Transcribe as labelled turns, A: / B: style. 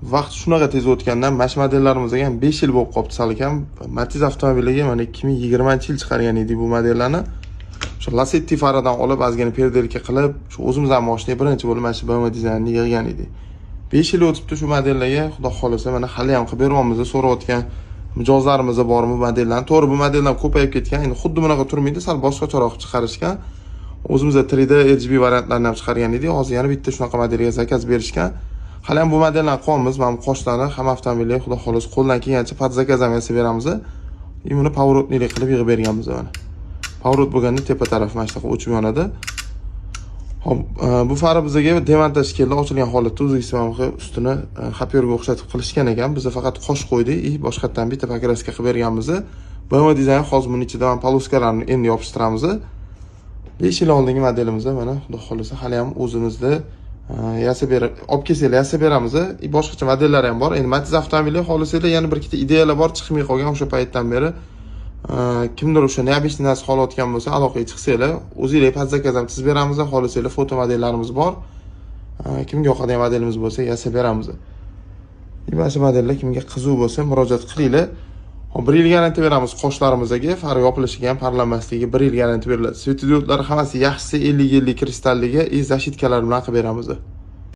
A: Vaqt shunaqa tez o'tgandan mana shu modellarimizga ham 5 yil bo'lib qolibdi salkam. Matiz avtomobiliga mana 2020-yil chiqargan edik bu modellarni. O'sha Lacetti faradan olib, ozgina переделка qilib, shu o'zimiz ham mashinaga birinchi bo'lib mana shu BMW dizaynini yig'gan edik. 5 yil o'tibdi shu modellarga, xudo xohlasa mana hali ham qilib beryapmiz. So'rayotgan mijozlarimiz bor bu modellarni. To'g'ri, bu modellar ko'payib ketgan. Endi xuddi bunaqa turmaydi, sal boshqacharoq chiqarishgan. O'zimizda 3D RGB variantlarini ham chiqargan edik. Hozir yana bitta shunaqa modelga заказ berishgan. Hali ham bu modellarni qilyapmiz. Mana bu qoshlarni hamma avtomobilga xudo xohlasa qo'ldan kelgancha под заказ ham yasab beramiz. И buni поворотный lik qilib yig'ib berganmiz mana. Поворот bo'lganda tepa taraf mana shunaqa o'chib yonadi. Hop, bu fara bizga demontaj keldi, ochilgan holatda o'zbekiston ustini xopyorga o'xshatib qilishgan ekan. Biz faqat qosh qo'ydik и boshqatdan bitta покраска qilib berganmiz. BMW dizayn hozir buni ichida mana полоска larni endi yopishtiramiz. 5 yil oldingi modelimiz mana xudo xohlasa hali ham o'zimizda yasab berib, olib kelsanglar yasab beramiz. И boshqacha modellar ham bor. Endi Matiz avtomobili xohlasanglar yana bir ikkita ideyalar bor, chiqmay qolgan o'sha paytdan beri. Kimdir o'sha необычный narsa xohlayotgan bo'lsa, aloqaga chiqsanglar, o'zinglar под заказ ham chizib beramiz, xohlasanglar foto modellarimiz bor. Kimga yoqadigan modelimiz bo'lsa, yasab beramiz. И mana shu modellar kimga qiziq bo'lsa, murojaat qilinglar. Hop, 1 yil garantiya beramiz qoshlarimizga, fara yopilishiga ham, parlanmasligiga 1 yil garantiya beriladi. Светодиод lar hammasi yaxshisi 50-50 kristalligi и защитка lar bilan qilib beramiz.